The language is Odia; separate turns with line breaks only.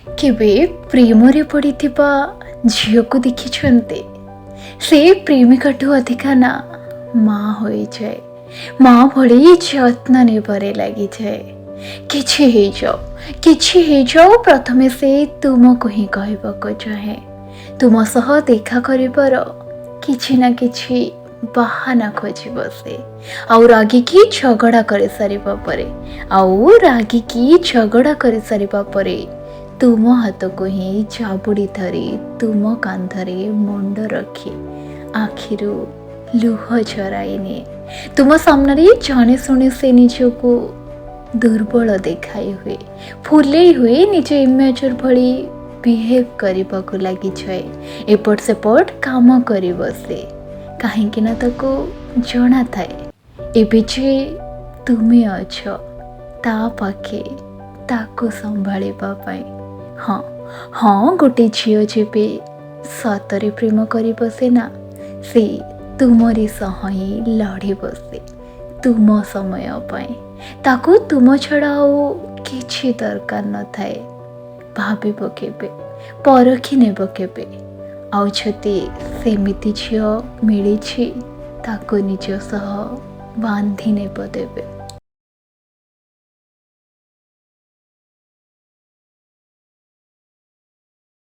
କେବେ ପ୍ରେମରେ ପଡ଼ିଥିବା ଝିଅକୁ ଦେଖିଛନ୍ତି? ସେ ପ୍ରେମିକାଠୁ ଅଧିକା ନା ମା ହୋଇଯାଏ, ମା ଭଳି ଯତ୍ନ ନେବାରେ ଲାଗିଯାଏ। କିଛି ହେଇଯାଉ, କିଛି ହେଇଯାଉ, ପ୍ରଥମେ ସେ ତୁମକୁ ହିଁ କହିବାକୁ ଚାହେଁ। ତୁମ ସହ ଦେଖା କରିବାର କିଛି ନା କିଛି ବାହାନା ଖୋଜିବ ସେ। ଆଉ ରାଗିକି ଝଗଡ଼ା କରିସାରିବା ପରେ, ଆଉ ରାଗିକି ଝଗଡ଼ା କରିସାରିବା ପରେ ତୁମ ହାତକୁ ହିଁ ଜାବୁଡ଼ି ଧରି, ତୁମ କାନ୍ଧରେ ମୁଣ୍ଡ ରଖି ଆଖିରୁ ଲୁହ ଝରାଇ ନିଏ। ତୁମ ସାମ୍ନାରେ ଜାଣି ଶୁଣି ସେ ନିଜକୁ ଦୁର୍ବଳ ଦେଖାଇ ହୁଏ, ଫୁଲେଇ ହୁଏ, ନିଜ ଇମେଜର ଭଳି ବିହେଭ୍ କରିବାକୁ ଲାଗିଯାଏ, ଏପଟ ସେପଟ କାମ କରିବ ସେ। କାହିଁକି ନା ତାକୁ ଜଣା ଥାଏ ଏବେ ଯେ ତୁମେ ଅଛ ତା ପାଖେ ତାକୁ ସମ୍ଭାଳିବା ପାଇଁ। ହଁ ହଁ, ଗୋଟେ ଝିଅ ଯେବେ ସତରେ ପ୍ରେମ କରିବ ସେ ନା, ସେ ତୁମରି ସହ ହିଁ ଲଢ଼ିବ। ସେ ତୁମ ସମୟ ପାଇଁ ତାକୁ ତୁମ ଛଡ଼ା ଆଉ କିଛି ଦରକାର ନଥାଏ। ଭାବିବ କେବେ, ପରଖି ନେବ କେବେ, ଆଉ ଯଦି ସେମିତି ଝିଅ ମିଳିଛି ତାକୁ ନିଜ ସହ ବାନ୍ଧି ନେବ ଦେବେ।